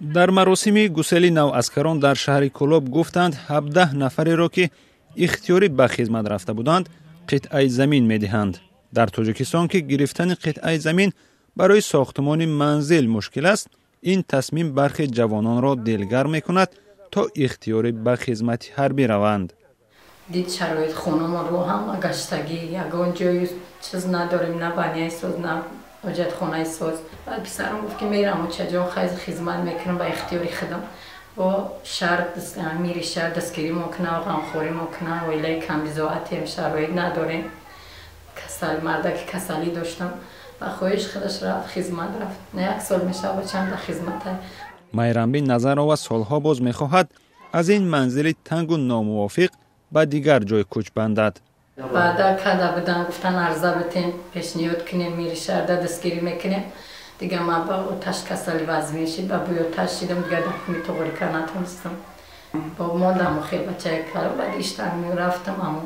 Дар маросими гусели наваскарон дар шаҳри Кӯлоб гуфтанд, 17 нафареро, ки ихтиёрӣ ба хизмат рафта буданд, қитъаи замин медиҳанд. Дар Тоҷикистон, ки гирифтани қитъаи замин барои сохтмони манзил мушкил аст, ин тасмим бархе ҷавононро дилгарм мекунад, то ихтиёрӣ ба хизмати ҳарбӣ раванд. Дид шароит хонамон рӯ ҳама гаштагӣ, ягон ҷою чиз надорем, на баняи соз, на ҳоҷатхонаи соз. Баъд писарам гуфт, ки мерам, очаҷон, хайз хизмат мекунам ба ихтиёри худам. Бо шаҳр, мири шаҳр дастгирӣ мо кунам, ғамхорӣ мо кунам. Оилаи камбизоатем, шароит надорем. Касал, мардаки касалӣ доштам. Ба хоҳиш худаш рафт, хизмат рафт. На як сол мешава, бачам дар хизмата. Майрамбӣ Назарова солҳо боз мехоҳад аз ин манзили тангу номувофиқ ба дигар ҷой кӯч бандад. Ваъда карда будан, гуфтан, арза битем, пешниҳод кунем, мири шаҳрда дастгирӣ мекунем. Дигар ман ба оташ касали вазмин шид, ба бӯи оташ шидам, дигар документ тоғрӣ карда натонистам. Бо мондам хел бачаи калон, баъд иштам рафтам, аммо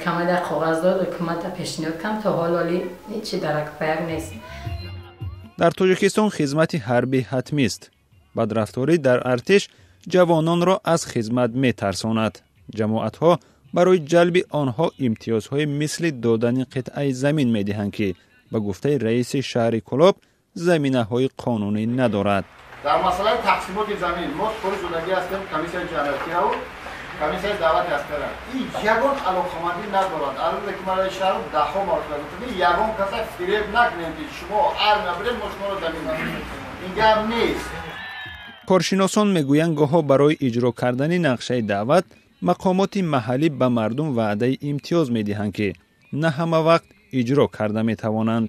камада коғаз дод, ҳукумата пешниҳод кардам, то ҳол оли ҳечи дарак паяк нест. Дар Тоҷикистон хизмати ҳарбӣ ҳатмист. Бадрафторӣ дар артиш ҷавононро аз хизмат метарсонад. Ҷамоатҳо барои ҷалби онҳо имтиёзҳои мисли додани қитъаи замин медиҳанд, ки ба гуфтаи раиси шаҳри Кӯлоб заминаҳои қонунӣ надорад. Дар масъалаи тақсимоти замин мо супориш додагӣ ҳастем комиссияи ҷамъиятияву комиссияи даъвати аскара. Ин ягон алоқамандӣ надорад. Албатта ки ман раиси шаҳр даҳҳо маротиба гуфтам, ягон каса фиреб накунем, ки шумо армия биред, мо шуморо замин медиҳем. Ин гап нест. Коршиносон мегӯянд, гоҳо барои иҷро кардани нақшаи даъват мақомоти маҳаллӣ ба мардум ваъдаи имтиёз медиҳанд, ки на ҳама вақт иҷро карда метавонанд.